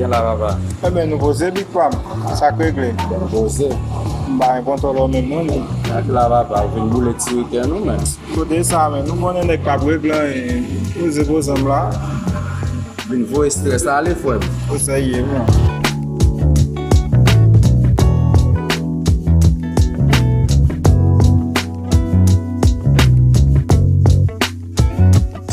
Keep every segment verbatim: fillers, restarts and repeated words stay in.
La papa. Ebyen, nou poze, big pa m. Sa k regle? Byen poze. M pa gen kontwòl ou menm non. Nèg la papa, ou vin boule ti wikèn ou menm. Kote sa menm, nou konnen nèg p ap regle anyen. Poze, poze m la. Vin voye strès ale, frè m. Ou serye, man.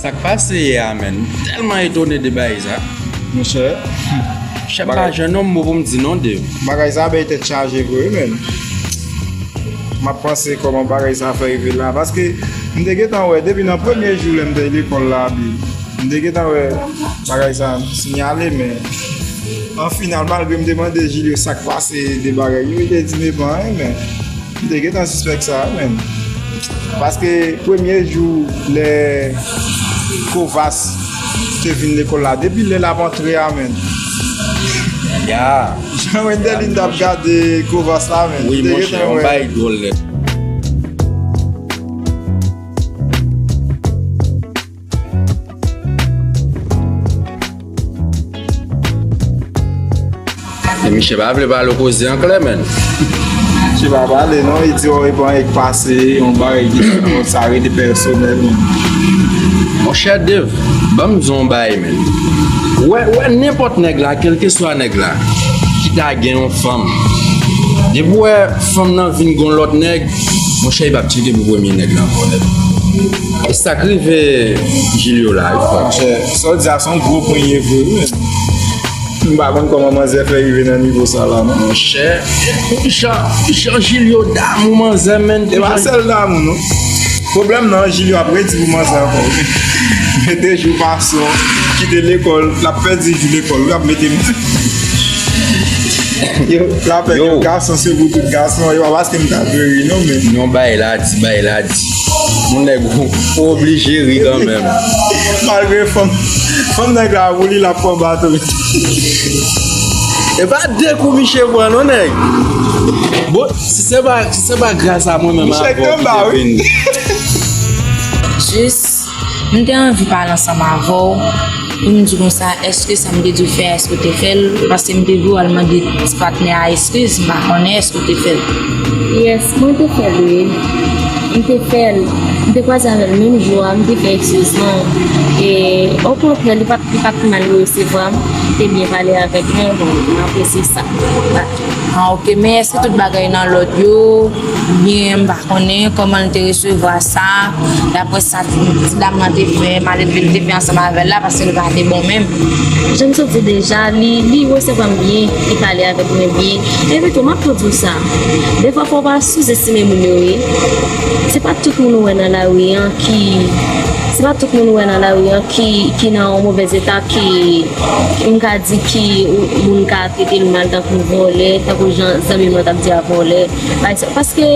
Sa k pase yè a, menn? M tèlman etone de bagay sa. Monchè. Chèf pa jwenn yon mo pou m di non de. Bagay sa bay tèt chaje vre, menn. M ap panse kòman bagay sa fè rive la. Paske m te gentan wè depi nan premye jou lè m te lekòl la, bi. M te gentan wè bagay sa sinyale, men an final, malgre m te mande Jilyo sa k pase de bagay yo, li te di m e pa anyen, men m te gentan sispèk sa, men. Paske premye jou lè Kovas te vin lekòl la, depi lè l ap antre a, men. Ya. Jan Wendelin t ap gade Kovas la, men. Wi, monchè, yon bagay dwòl nèt. E misye pa vle pale koze an klè, menn. Misye pa pale, non, li di, oh, e pa anyen k pase, yon bagay ki sa rete pèsonèl, menn. Monchè Dave, ban m di w yon bagay, menn. Wè, wè, nenpòt nèg la, kèlkeswa nèg la, ki ta gen yon fanm. Depi w wè fanm nan vin gon lòt nèg, monchè, li p ap tcheke pou premye nèg la ankò, nèg. E sa k rive Jilyo la, wi, frè. Monchè, sa w di a se yon gwo pwen ye vre, wi, men. M pa konn kòman manzè fè rive nan nivo sa la, non. Monchè, jan, jan Jilyo damou manzè, menn. E pa sèl damou, non. Pwoblèm nan, Jilyo ap redi pou manzè ankò, wi. Mete jou pason, kite lekòl, l ap pèdi jou lekòl, wi, ap mete m. Yo, la fè yo gason se pou tout gason, e pa paske m ta dwe ri non, men. Yon bay la di, bay la di. Yon nèg ou, ou oblije ri kanmenm. Malgre fanm, fanm nèg la pou li, l ap pran baton. E pa de kou misye pran non, nèg. Bon, si se pa, si se pa gras a mwen menm avè w ki te vin. Jis, m te anvi pale ansanm avè w pou m di konsa, èske sa m te di w fè a, èske w te fè l? Paske m te vle w al mande ti patnè a eskiz, m pa konnen èske w te fè l. Yes, mwen te fè l, wi. M te fè l. M te kwaze avè l menm jou a, m te fè eskiz lan. E, okontrè, li pa t, li pa t mal resevwa m. Li te byen pale avèk mwen, bon, m apresye sa. Ah, ok, men èske tout bagay nan lòd yo? Oubyen m pa konnen kòman l te resevwa sa, daprè sa ti dam nan te fè, malèt li te fè ansanm avè l la, paske l pa te bon menm. Jan m sot di deja, li, li resevwa m byen, li pale avèk mwen byen. Epi tou, m ap tou di w sa. Defwa, fò w pa souzestime moun yo, wi. Se pa tout moun ou wè nan lari an ki, se pa tout moun ou wè nan lari an ki, ki nan yon movèz eta, ki, m ka di ki moun ka trete l mal tankou vòlè, tankou jan zanmi m nan t ap di a vòlè. Pa egzanp, paske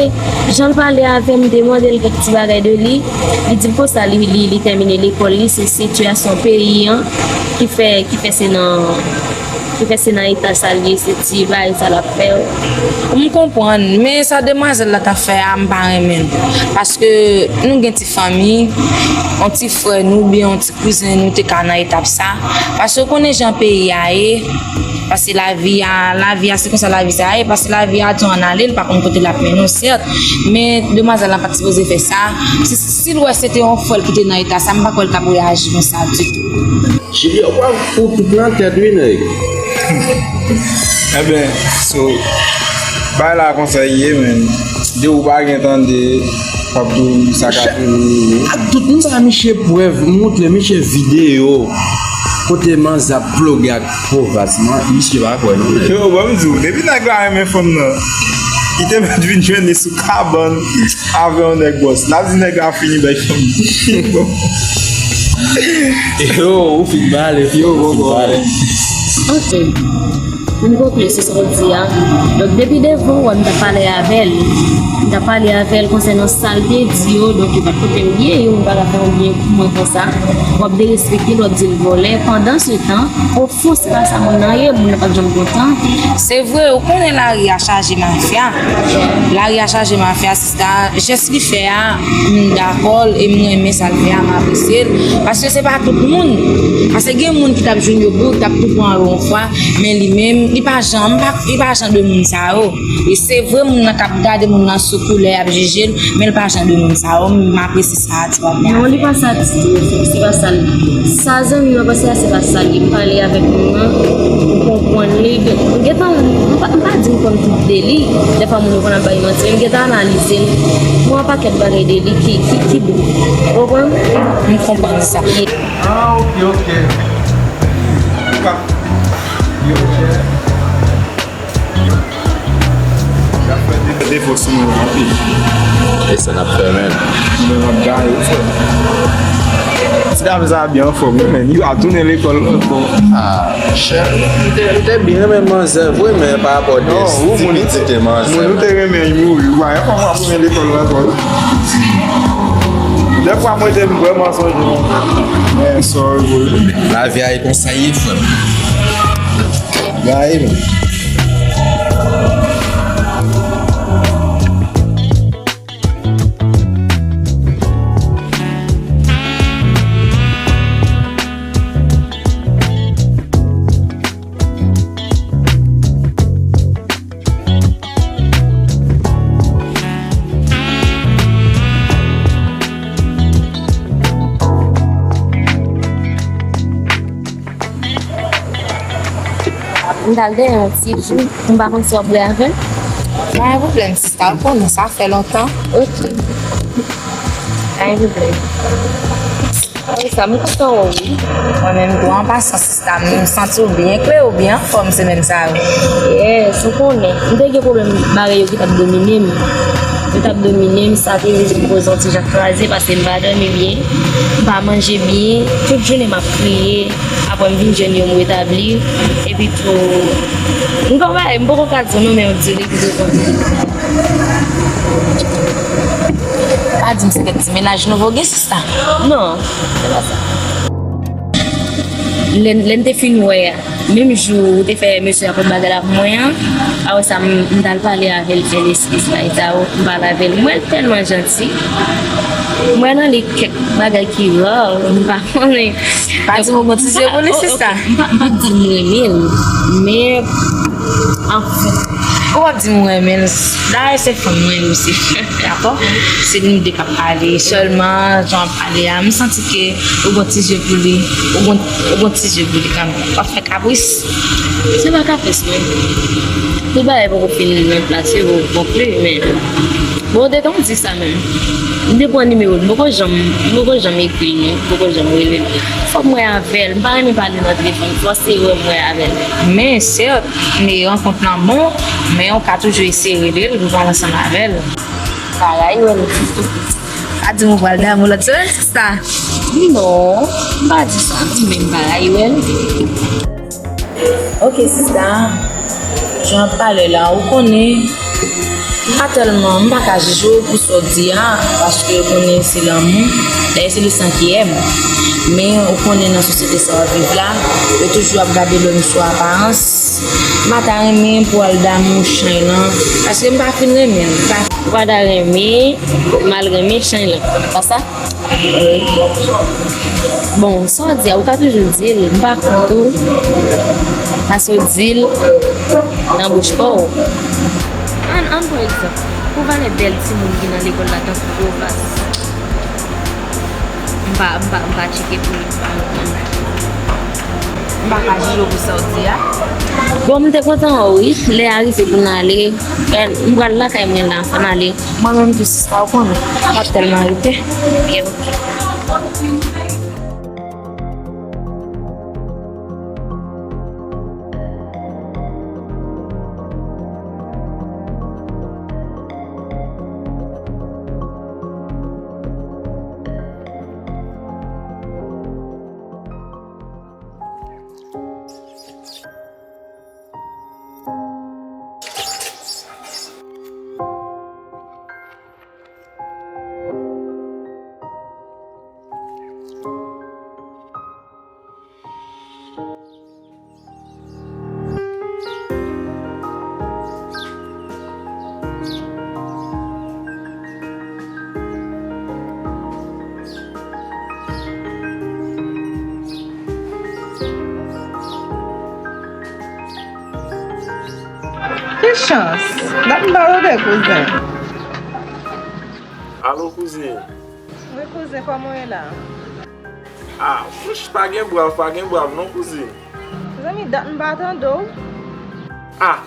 jan l pale avè m, m te mande l kèk ti bagay de li, li di m konsa li, li, li tèmine lekòl li, se sitiyasyon peyi an ki fè, ki fè se nan, ki fè se nan eta sa l ye, se ti bagay sa l ap fè yo. M konprann, men sa demwazèl la t ap fè a, m pa renmen l. Paske nou gen ti fanmi, yon ti frè nou, oubyen yon ti kouzen nou te ka nan etap sa. Paske w konnen jan peyi a ye, paske lavi a, lavi a, se konsa lavi sa ye, paske lavi a di w ann ale, l pa konn kote l ap mennen w, sèt. Men demwazèl la pa t sipoze fè sa. Si, si l wè se te yon frè l ki te nan eta sa, m pa kwè l t ap reyaji konsa ditou. Jilyo, w ap fout tout nan tèt, wi, nèg. Ebyen, so, bagay la konsa l ye, men. De ou pa gen tande, w ap tou sakaje, wi, wi. Ak tout, m ba misye prèv, m montre misye videyo kote manzè ap ploge ak Kovas, man, misye pa kwè non, nèg. Yo, ban m di w, depi nèg la renmen fanm nan, li te mèt vin jwenn li sou kabann avè yon nèg bòs. N ap di nèg la fini bay fanm nan. Yo, ou fin pale, yo, ou fin pale. Ok. M konprann se sa w di a. Donk, depi devan w, m t ap pale avè l. M t ap pale avè l konsènan sa l te di yo. Donk, yo pa t kote m ye, yo pa t ap fè yon byen pou mwen konsa. W ap derespekte l, w ap di l vòlè. Pandansetan, o fon, se pa sa moun nan ye, moun nan p ap janm kontan. Se vre, ou konnen lari a chaje mafya. Lari a chaje mafya, sista. Jès li fè a, m dakò l e m renmen sa l fè a, m apresye l. Paske se pa tout moun. Paske gen moun ki t ap jwenn yo bout, t ap tou pran yo yon fwa, men li menm, li pa jan, m pa, li pa jan de moun sa yo. E se vre, moun nan k ap gade moun nan sou koulè, y ap jije l, men l pa jan de moun sa yo. M apresye sa a, ti patnè. Non, li pa sa ditou, se pa sa l ye. Sa zanmi m nan panse a, se pa sa l ye. M pale avèk moun nan, m konprann li. M gentan, m pa, m pa di m konn tout de li. Dèfwa moun yo konn ap bay manti, men m gentan analize l. Mwen yon pakèt bagay de li ki, ki, ki bon. Ou konprann? M konprann sa. Ah, ok, ok. Ou ka. Yo, chè. Defo sou mwen anpil. E sa n ap fè, menm. Mwen ap gaye, wi, frè. Ti dam sa byen anfòm, wi, men. Li pa tounen lekòl ankò. Ah, chè. Ou te, ou te byen renmen manzè, vre, men pa rapò de timidite manzè. Moun ou te renmen, li mouri. Ou pa yon fanm w ap tounen lekòl ankò. Dèfwa, mwen te vrèman sonje manzè. Men, sorry, bro. Lavi a e konsa ye, frè m. Gaye, men. M t al dèyè yon ti jou, m pa konn si w ap bwè avè m. Pa gen pwoblèm, sista, ou konnen sa fè lontan. Ok. Pa gen pwoblèm. Ay, sa, m kontan wè w, wi. Mwen menm tou, an pasan, sista, m santi w byen, klè, ou byen anfòm semèn sa yo. Yes, ou konnen. M te gen pwoblèm bagay yo ki t ap domine m. Yo t ap domine m, sa te vin koze yon ti jan kraze, paske m pa dòmi byen, m pa manje byen, tout jounen m ap kriye. Apre m vin jwenn yo, m retabli. Epi tou, m konn bagay, m poko ka di w non, men m ap di w li pi devan. Pa di m se kèk ti mennaj nouvo gen, sista. Non, se pa sa. Lè, lè n te fin wè a, menm jou ou te fè mesye a pot bagay la pou mwen an, apre sa, m, m t al pale avè l, fè lespri sa, e sa, m pale avè l. M wè l tèlman janti. M wè nan li kèk bagay ki ra, m pa konnen. Pa di m ou gon ti zye pou li, sista. M pa, m pa di m renmen l, men, anfen. Ou ap di m ou renmen l, dayè se fanm mwen osi. Dakò? Se nou de k ap pale sèlman, jan w ap pale a, m santi ke ou gon ti zye pou li, ou gon, ou gon ti zye pou li kanmenm. W ap fè kapris. Se pa kapris, non. Tout bagay poko fin nan plas yo non pli, men bon, ou te tonbe di sa menm. M te pran nimewo l, m poko janm, m poko janm ekri l non, m poko janm rele l. Fòk m wè avè l, m pa renmen pale nan telefòn, fò se wè m wè avè l. Men, sèt, men rankont lan bon, men ou ka toujou eseye rele l pou pale ansanm avè l. Bagay, wè l. Pa di m ou pral damou lòt semèn, sista. Non, m pa di sa, non, men m pa rayi wè l. Ok, sista. Jan w ap pale la, ou konnen, m pa tèlman, m pa ka jije w pou sa w di a, paske ou konnen se lanmou, dayè se le sang qui aime. Men, ou konnen nan sosyete sa w ap viv la, yo toujou ap gade lòm sou aparans. M pa ta renmen pou w al damou chay lan, paske m pa fin renmen l. M pa Ou pa ta renmen, m al renmen chay lan. Pa sa? Bon, sa w di a, ou ka toujou di l, m pa kont ou. Paske w di l nan bouch pa w. Ann, ann pran egzanp. Pou valè bèl timoun ki nan lekòl la, tankou Jovas. M pa, m pa, m pa tcheke pou li, m pa konprann. M pa ka jije w pou sa w di a. Bon, m te kontan wè w, wi. Lè a rive pou n ale. M pral lakay mwen la, ann ale. Mwen menm tou, sista, ou konnen. M ap tèlman rete. Ok, ok. Ki chans! Dat m pa tande kouzen. Alo, kouzin. Wi, kouzen, kòman w ye la? Ah, wouch, pa gen brav, pa gen brav non, kouzin. Zanmi, dat m pa tande w. Ah,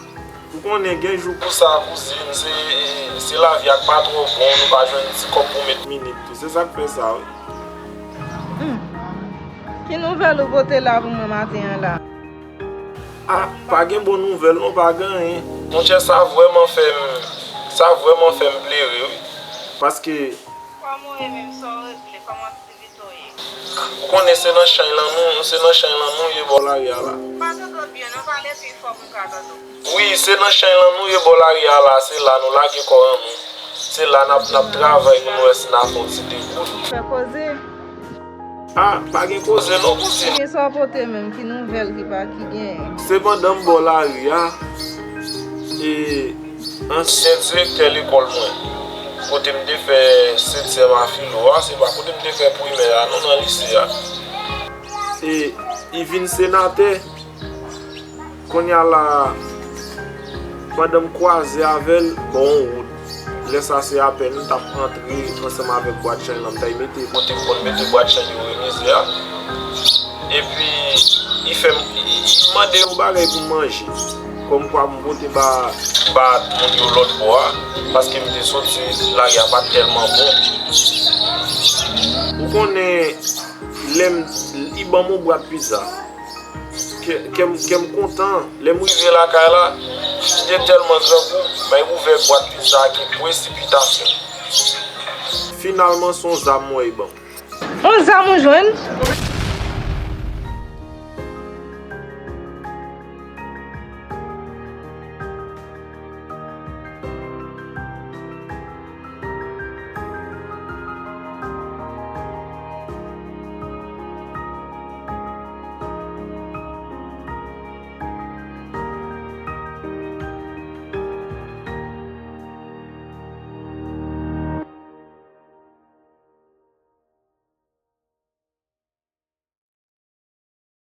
ou konnen gen jou pou sa, kouzin, se, se lavi a k pa twò bon, nou pa jwenn ti kòb pou met minit tou, se sa k fè sa, wi. Hmm. Ki nouvèl ou pote la pou mwen maten an la? Ah, pa gen bon nouvèl non, pa gen anyen. Monchè, sa vrèman fè m, sa vrèman fè m plere, wi. Paske kòman w ye menm, sa w regle, kòman aktivite w ye? Ou konnen se nan chany lan nou, se nan chany lan nou ye bò lari a la. M pa tande w byen non, pale pi fò pou m ka tande w. Wi, se nan chany lan nou ye bò lari a la, se la nou lage kò an nou. Se la n ap, n ap travay pou nou wè si n a fè yon ti dekout. Fè koze. Ah, pa gen koze non, kouzin. Ki sa w pote menm? Ki nouvèl ki pa, ki genyen? Se pandan m bò lari a, e ansyen direktè lekòl mwen, kote m te fè setyèm a filo a, se pa kote m te fè primè a non, nan lise a. E li vin senatè. Kounye a la, pandan m kwaze avè l bò yon wout, lè sa se apèn m t ap antre ansanm avèk bwat chany lan, m t al mete kote m konn mete bwat chany yo remize a. Epi, li fè m, li mande yon bagay pou m manje. Kòmkwa pou m pote ba, ba moun yo lòt bò a, paske m te soti, lari a pa t tèlman bon. Ou konnen, lè m, li ban m yon bwat pizza. Kè, kè m, kè m kontan. Lè m rive lakay la, m te tèlman grangou, bay ouvè bwat pizza a ki presipitasyon. Finalman, se yon zam mwen li ban m. Yon zam ou jwenn?